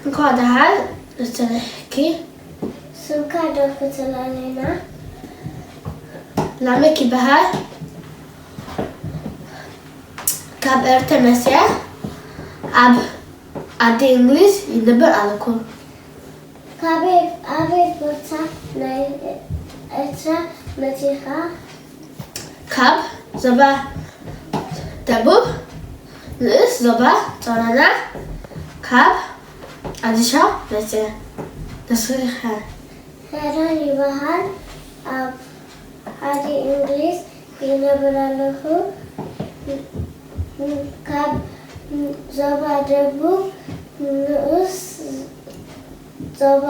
እንኳዕ ደሓን ጸናሕኪ። ስምካ ዶ ክትብለና? ላመክ ይበሃል። ካብ ኤርትራ መጽየ ኣብ ዓዲ እንግሊዝ ይነብር ኣለኹ። ካበይ ኣበይ ቦታ ናይ ኤርትራ መጺኻ? ካብ ዞባ ደቡብ ንኡስ ዞባ ጾሮና ካብ ኣዲሻ መጽየ። ንስኺ ከ? ሄራን ይበሃል። ኣብ ዓዲ እንግሊዝ ይነብር ኣለኹ። ካብ ዞባ ደቡብ ንኡስ ዞባ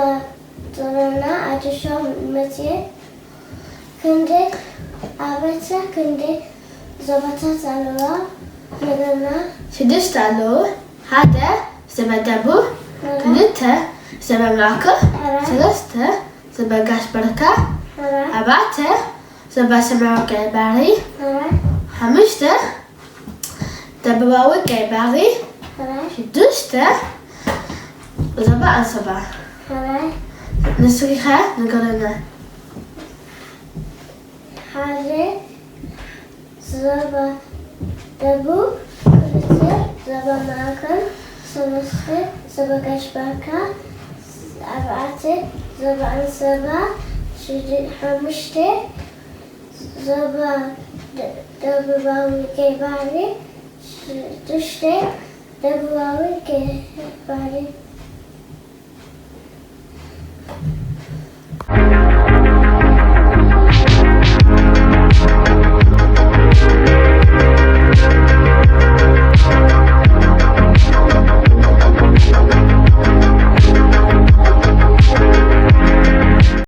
ጾሮና ኣዲሻ መጽየ። ክንደይ ኣበተ ክንደይ ዞባታት ኣለዋ? ንገርና። ሽዱሽተ ኣለዉ። ሓደ ዞባ ደቡብ፣ ሕራ። ክልተ ዞባ ማእከል፣ ሕራ። ሰለስተ ዞባ ጋሽ ባርካ፣ ሕራ። ኣርባዕተ ዞባ ሰማያዊ ቀይ ባሕሪ፣ ሕራ። ሓሙሽተ ደቡባዊ ቀይ ባሕሪ፣ ሕራ። ሽዱሽተ ዞባ ኣንሶባ። ሕራ። ንስኺ ከ ንገርና። ሓደ ዞባ ደቡብ፣ ክልተ ዞባ ማእከል፣ ሰለስተ ዞባ ጋሽ ባርካ፣ ኣርባዕተ ዞባ ኣንሶባ፣ ሽዱ-፣ ሓሙሽተ ዞባ ደ-፣ ደቡባዊ ቀይ ባሕሪ፣ ሽዱሽተ ደቡባዊ ቀይ ባሕሪ።